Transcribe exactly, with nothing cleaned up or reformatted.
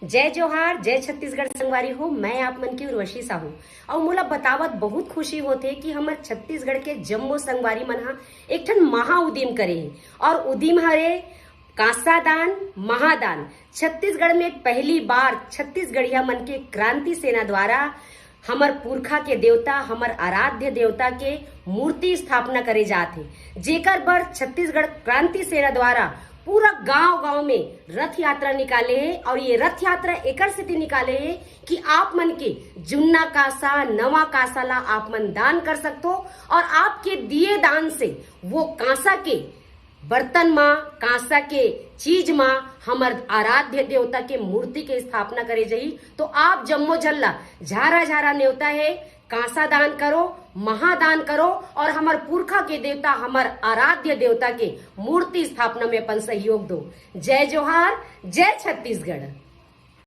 जय जोहार, जय छत्तीसगढ़ संगवारी हो। मैं आप मन के उर्वशी साहू। अउ मोला बतावत बहुत खुशी होथे कि हमर छत्तीसगढ़ के जम्मो संगवारी मन ह एक ठन महा उदिम करे हे, और उदिम हरे कांसा दान, महादान। छत्तीसगढ़ में पहली बार छत्तीसगढ़िया मन के क्रांति सेना द्वारा हमर पुरखा के देवता, हमर आराध्य देवता के मूर्ति स्थापना करे जात हे, जेकर बर छत्तीसगढ़ क्रांति सेना द्वारा पूरा गांव-गांव में रथ यात्रा निकाले हे। और ये रथ यात्रा एकर सेती निकाले हे कि आप मन के जुन्ना कांसा, नवा कांसा ला आप मन दान कर सकथो, और आपके दिए दान से वो कांसा के बर्तन मा, कांसा के चीज मा हमर आराध्य देवता के मूर्ति के स्थापना करे जाही। तो आप जम्मो झन ला झारा झारा नेवता हे, कांसा दान करो, महादान करो, और हमर पुरखा के देवता, हमर आराध्य देवता के मूर्ति स्थापना में अपन सहयोग दो। जय जोहार, जय छत्तीसगढ़।